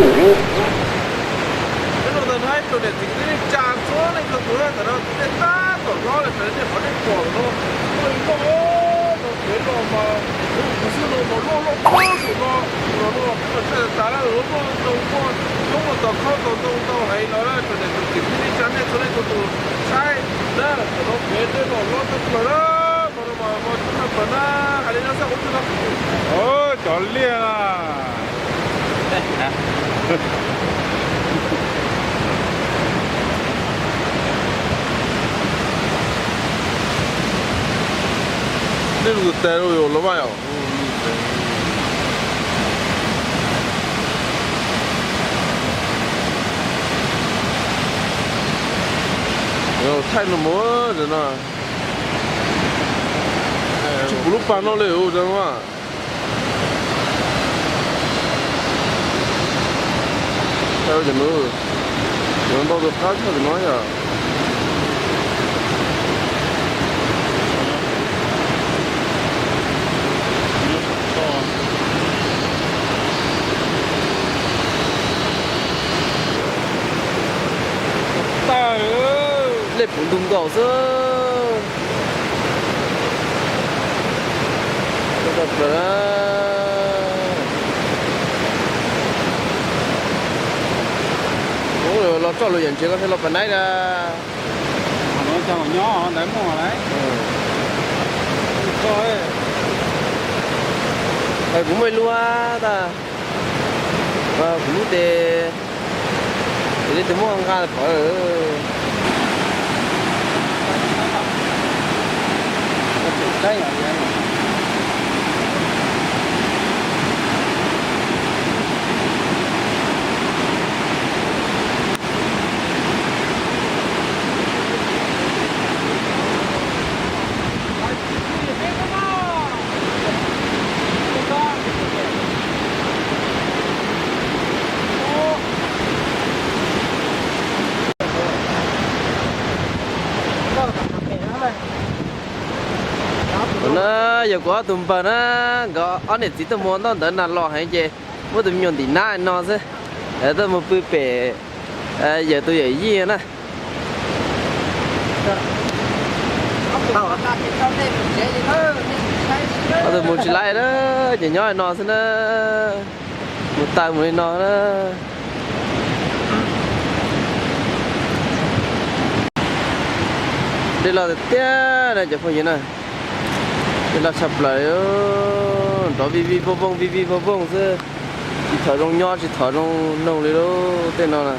Nyob rau ntawm no ib tsoom niam txiv kwv tij neej tsa txhua leej txhua tus, ntawm no kuv tej tab tom hlob lawm, nej qhov nej pom no, muaj ib loj no kev los mas, kuv xwb no mas loj loj kub saum no, los no peb los saib tas tas lawm, muaj ntoo, muaj coob, muaj tau khob tau ntoo ntau heev los lawm, tsoom niam tsoom txiv kwv tij neej tsa nej txhua leej txhua tus saib na, ntawm no kev tej los hlob tag plaws na, mas no mas mas tub na plaws na, hais li no xwb, ua tsaug ntau. Cov liaj na. Nej lus tes los mas yom. Thaij no mus no. Tsis pum lub pas no li ua no. Cov no ntau tus qab tshaj cov no yom. Lej puv ntug nkaus xwb. Los txog lub yam ntses koj thiaj los pas naib na. Kuv muaj ib lub tas, kuv lub tes, ces nej tus muab nqa pov. Na, yog kuv ob tug npawg na, nkawd ob niam txiv tuaj mus ntoj ntawd nas los heev ces muab tus me nyuam ntim nab no xwb, tuaj mus pw pem yawm tus yawm yij na. Ob tug mus tsis laib na, ces nyob li no xwb na, mus taw mus li no na. Dej loj tiag tiag na cov phooj ywg na, dej loj tshaj plaws, nrov vij vij voog voog vij vij voog voog xwb, tsis thov zoo nyob tsis thov zoo noog li lauj tej no na.